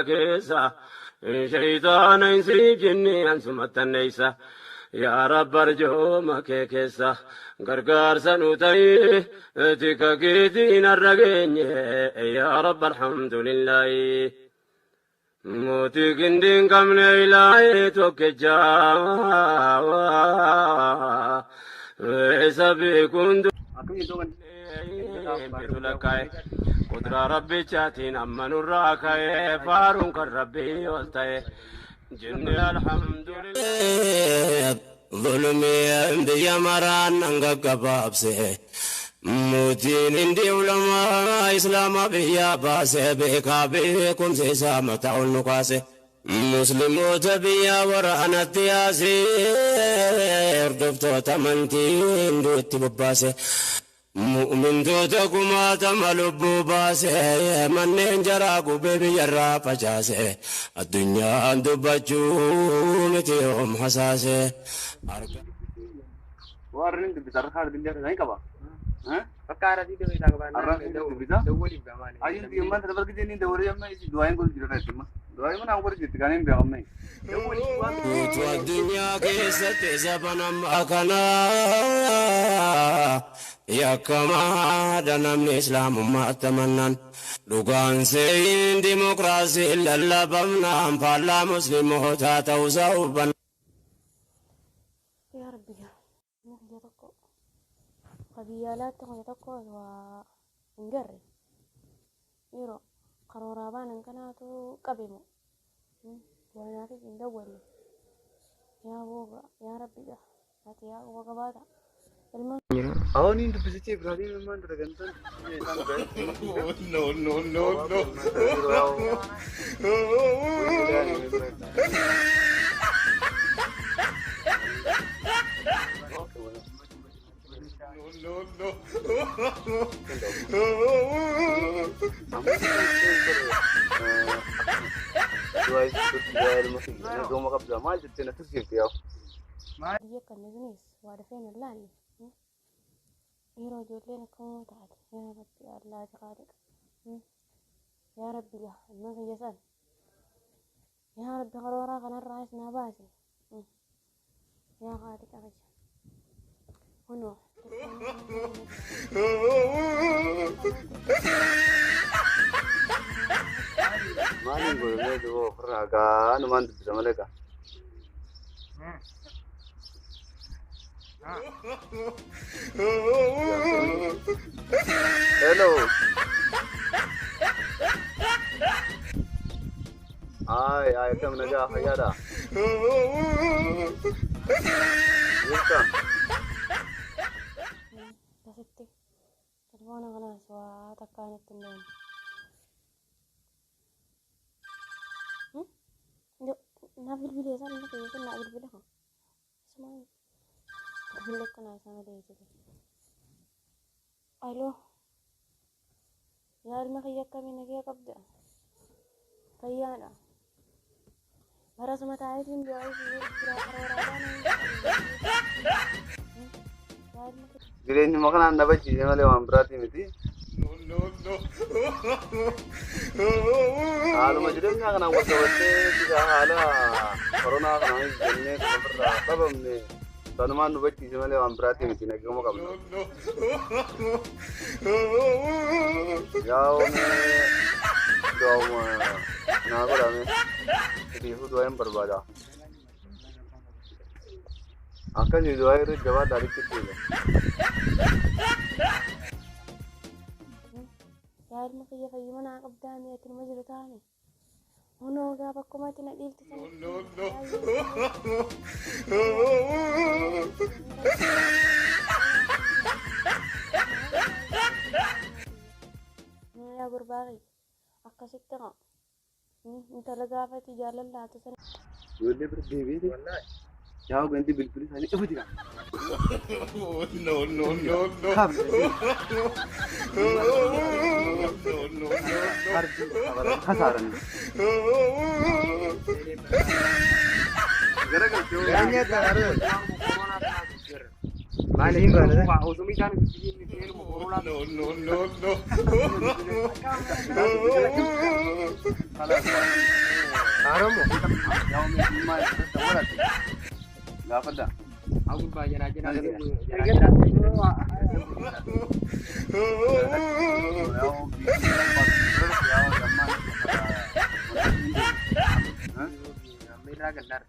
Keessa shayxaana insiif jinni ansumattanneeysa. Yaa Rabbi, arjooma kee keessa gargaarsa nu ta'ii, tika keetiin har'a geenye. Yaa Rabbi, alhamdulillaahi. Mootii qindiin qabne, ilaahee tokkicha isa beekuun bitu lakkaa'e, qudraa rabbichaatiin amma nurraa ka'e, faaruun kan Rabbii ol ta'e jenne, alhamdulillah. Zulmii biyya maraan hanga gabaabse, mootiin hindi ulamaa islaama biyya baase, beekaa beekumsa isaa mataa ol nu kaase. Musliimoota biyya waraanatti yaase, hordoftoota amantii hinduutti bobbaase. Mu'mintoota kumaatama lubbuu baase, manneen jaraa gubee biyyarraa facaase, addunyaan dubbachuu miti yoom hasaase. Warri dubbisa harka billee kan qaba. Bakka haaratii dawee isaa qabaan. Arraa inni dubbisa? Dawwaliif gamaani. Ayyuun biyya manta dabar gisee inni dawwalee amma du'aayin godhu jira irratti amma. Du'aayin mana godhu jirti kan hin beekamne. Guutuu addunyaa keessatti zaban ammaa kana yakkamaadha namni islaamummaatti amannaan. Dhugaan seeyin dimokiraasiin lallabamnaan faallaa muslimootaa ta'uusaa hubanna. Yaa Rabbi, yaa inni kiyya tokko ka biyya alaatti kiyya tokko waa hin garre, yeroo karooraa baanan kanaatu qabe moo waa naafis hin dawwalle. Yaa booga, yaa Rabbi, gaa ati yaa quba qabaata ilma. Awon inni dubbisichi Ibrahim ilmaan dalagantan. No, no, no, no. No, no, no. Naguma qabda maal jettee na tursiifte yaa. Biyya kan isinis waa dafee hin laanne, yeroo ijoolleen akkamuma taate. Yaa Rabbi, Allaati Khaaliqa, yaa Rabbi, gaa ilma kiyya san, yaa Rabbi, karooraa kanarraas naa baase. Yaa Khaaliqa kiyya, kunoo. Maaliin godhamee du'oo ofirraa gaa numaan dubbisa malee gaa. Hello. Ay, ay, akkam nagaa fayyaadha? Jirta? Akkasitti telefoona kanaas waa takkaan itti hin deemu. Naa bilbilee isaan inni kiyya sun naa bilbila kan. Isumaan bilbila akkanaa isaa malee jedhe. Aloo. Yaa ilma kiyya, akkamii nagee qabda? Fayyaadha. Barasuma taa'eetiin du'aa jira karooraa baana. Yaa ilma kiyya. Jireenyuma kanaan na bachiise malee waan biraatii miti. No, no. Haaluma jireenyaa kanaan wal qabattee bisa haala koronaa kanaanis jennee kan ofirraa dhabamne sanumaan nu bachiise malee waan biraatii miti, naguma qabna. No, no. Yaa oomee du'auma naa godhame siifuu du'aa hin barbaada. Akkasii du'aa irra jabaadhaa liqqissiisa. Yaa ilma kiyya, fayyuma naa qabdaa mi? Ati numa jiru taame. Hunoo gaafa akkuma ati na dhiifte sana. No, no. Yaa gurbaa kiyya, akkasitti haa intala gaafati jaallallaatu sana. Ijoollee bira deebi'ee yaa gandi bilbilli isaanii ifu jira. No, no, no, no. Kaabne. No, no, no. Kasaaran. Garagalchoo. Maaliif osoo isaan No, no, no, no. Gaafadha. Agurbaa jaraa jaraa jaraa. Amma irraa gallaan.